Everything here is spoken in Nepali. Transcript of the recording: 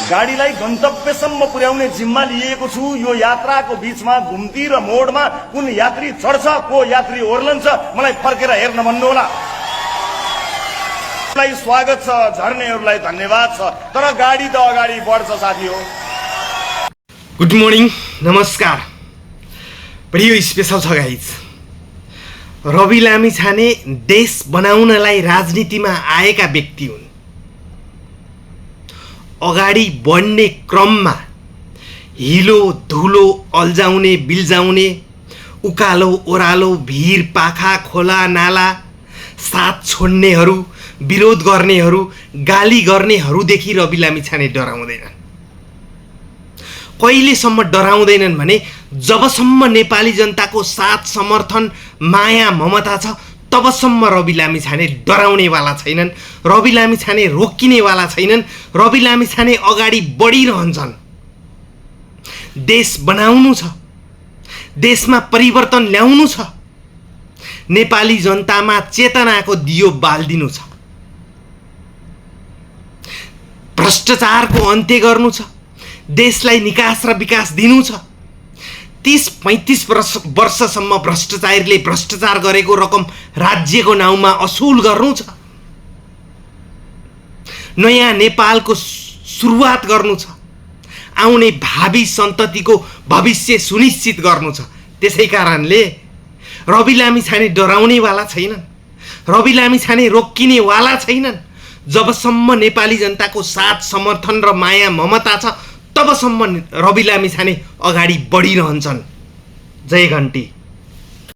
गाडीलाई गन्तव्यसम्म पुर्याउने जिम्मा लिएको छु। यो यात्राको बीचमा घुम्ती र मोडमा कुन यात्री चढ्छ को यात्री ओर्लन्छ मलाई फर्केर हेर्न भन्नुहोला। स्वागत छ, झर्नेहरूलाई धन्यवाद छ, तर गाडी त अगाडि बढ्छ साथी हो। गुड मर्निङ, नमस्कार। बढी स्पेशल छ गाइज। रवि लामिछाने देश बनाउनलाई राजनीतिमा आएका व्यक्ति हुन्। अगाडि बढ्ने क्रममा हिलो धुलो अल्झाउने बिल्झाउने, उकालो ओह्रालो भिर पाखा खोला नाला, साथ छोड्नेहरू, विरोध गर्नेहरू, गाली गर्नेहरूदेखि रवि लामिछाने डराउँदैनन्। कहिलेसम्म डराउँदैनन् भने जबसम्म नेपाली जनताको साथ समर्थन माया ममता छ तबसम्म रवि लामिछाने डराउनेवाला छैनन्, रवि लामिछाने रोकिनेवाला छैनन्, रवि लामिछाने अगाडि बढिरहन्छन्। देश बनाउनु छ, देशमा परिवर्तन ल्याउनु छ, नेपाली जनतामा चेतनाको दियो बाल्दिनु छ, भ्रष्टाचारको अन्त्य गर्नु छ, देशलाई निकास र विकास दिनु छ। 30-35 वर्षसम्म भ्रष्टाचारीले भ्रष्टाचार गरेको रकम राज्यको नाउँमा असुल गर्नु छ। नयाँ नेपालको सुरुवात गर्नु छ। आउने भावी सन्ततिको भविष्य सुनिश्चित गर्नु छ। त्यसै कारणले रवि लामिछाने डराउनेवाला छैनन्, रवि लामिछाने रोकिनेवाला छैनन्। जबसम्म नेपाली जनताको साथ समर्थन र माया ममता छ तबसम्म रवि लामिछाने अगाडि बढिरहन्छन्। जय घन्टी।